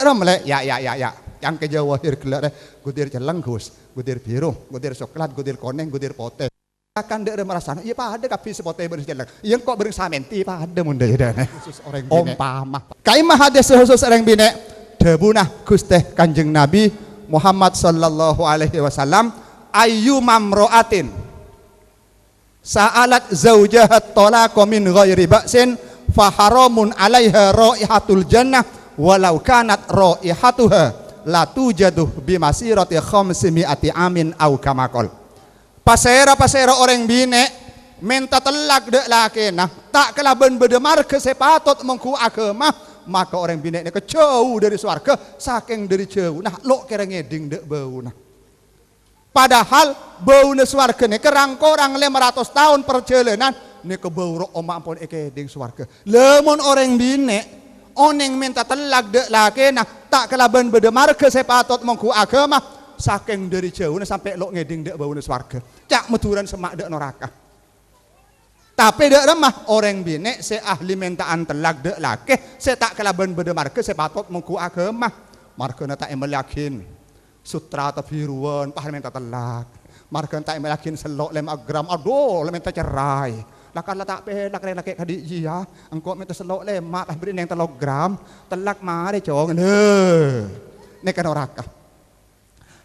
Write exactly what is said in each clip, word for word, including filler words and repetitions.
Ram lè, ya, ya, ya, ya. Yang ke Jawa hir gelak rè, gudir celleng, Gus. Gudir biru, gudir coklat, gudir konèng, gudir potè. Akan dek rè merasana, iya padha kabbhi sè potè bân sè celleng. Iya engko' bâreng samènti padha mon dâ' iyâ dâ'. Khusus orèng binè'. Ompama. Ka'imma hadis khusus orèng binè'. Dhâbuna Ghustè Kanjeng Nabi Muhammad sallallahu alaihi wasallam, "Ayyuma imra'atin sa'alat zaujaha tolaqa min ghairi ba'sin, fa haramun 'alaiha raihatul jannah, walau kanat raihatuha la tujadu bi masirati khamsi mi'ati 'amin," au kama qol. Pasèra-pasèra orèng binè' mènta tellak dâ' lakèna, ta' kalabân bâdâ marghâ sè patot mongghu aghâma, maka orèng binè' nèka jhâu dâri sowarghâ, sakèng dâri jhâuna lo' kèra ngèdhing dâ' bâuna. Padahal bâuna sowarghâ nèka rang-korang lèma ratos taon parjhâlânan, nèka bâu ro'omma ampon èkèdhing sowarghâ. Lamon orèng binè' onèng mènta tellak dâ' lakèna, ta' kalabân bâdâ marghâ sè patot mongghu aghâma, sakèng dâri jhâuna sampè' lo' ngèdhing dâ' bâuna sowarghâ. Ca' Madhurâna semma' dâ' noraka. Tapè dâ' remma orèng binè' sè ahli mènta'an tellak dâ' lakè sè ta' kalabân bâdâ marghâ sè patot mongghu aghâma. Marghâna ta' èmellèyaghin sutra tabiruwân, pas mènta tellak. Marghâna ta' èmellèyaghin sello' lèma' gram, adhu, la mènta cerai. La kan la ta' pèlak rèng lakè' kadhi' jiyâ, engko' mènta sello' lèma', pas bâri' nèng tello gram. Tellak marè, Cong. Lè. Nèka noraka.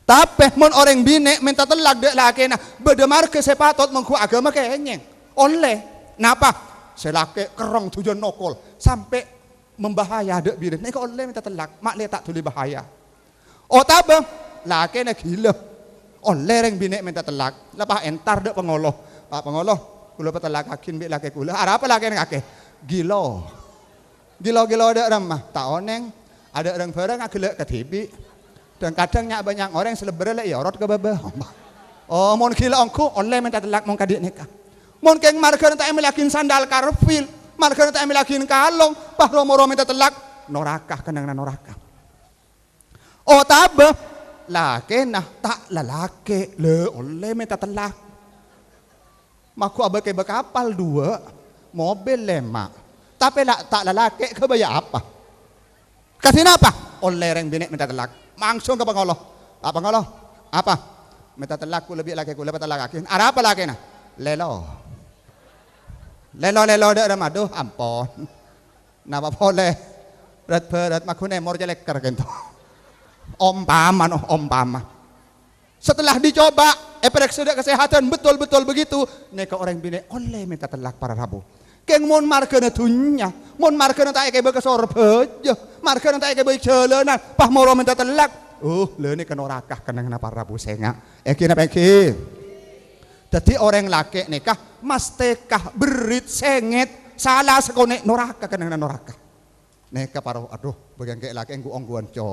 Tapè mon orèng binè' mènta tellak dâ' lakèna, bâdâ marghâ sè patot mongghu aghâma kèngèng. Ollè. Napa? Sè lakè' kerrong dhujân nokol, sampè' mambahaya dâ' binè'. Nèka ollè mènta tellak, ma' lè ta' dhuli bahaya. Otabâ lakèna ghilâ. Ollè rèng binè' mènta tellak. La pas èntar dâ' pangolo. "Pa' pangolo, kaulâ patellakaghin bi' lakè kaulâ." "Arapa lakèna kakè?" "Ghilâ." "Ghilâ-ghilâ dâ' remma?" "Ta' onèng. Adâ' rèng-bhârâng aghellâ' kadhibi'. Dhâng-kadhâng nya'-bânnya' orèng sè lebbhârrâ lè èyorot ka bâbâ." Oh, mon ghilâ ongghu, ollè mènta tellak mon kadhi' nèka. Mon kèng marghâna ta' èmellèyaghin sandal karfil, marghâna ta' èmellèyaghin kalong, pas ro-moro mènta tellak, noraka, kennengnganna noraka. Otabâ lakèna ta' lalakè', lè ollè mènta tellak. Maghu abâ-kèbâ kapal duwâ', mobil lèma', tapè la ta' lalakè', ghâbâyâ apa? Kadhi napa? Ollè rèng binè' mènta tellak. Langsung ka pangolo. "Pa' pangolo, apa? Mènta tellak kaulâ bi' lakè kaulâ, patellakaghin." "Arapa lakèna?" "Lèlo." "Lèlo-lèlo dâ' remma?" "Adhu, ampon." Napa polè? Bârât-bârât, maghu nèmor cèlèkèr kènto. Ompama, noh, ompama. Setelah dicoba, èparèksa dâ' kasèhadhân, betul-betul begitu, nèka orèng binè' ollè mènta tellak para rabu. Kèng mon marghâna dhunnya, mon marghâna ta' èkèbâ ka Sorbhâjâ, marghâna ta' èkèbâ jhâlânan, pas moro mènta tellak. Uh, lè nèka noraka kennengnganna para rabu sènga'. Èngghi napa èngghi? Dhâddhi orèng lakè' nèka mastèka berrit sèngèt sala sakonè' noraka kennengnganna noraka. Nèka paro, adhu, bâgiyân kè' lakè' ngghu-ongghuwân, Co.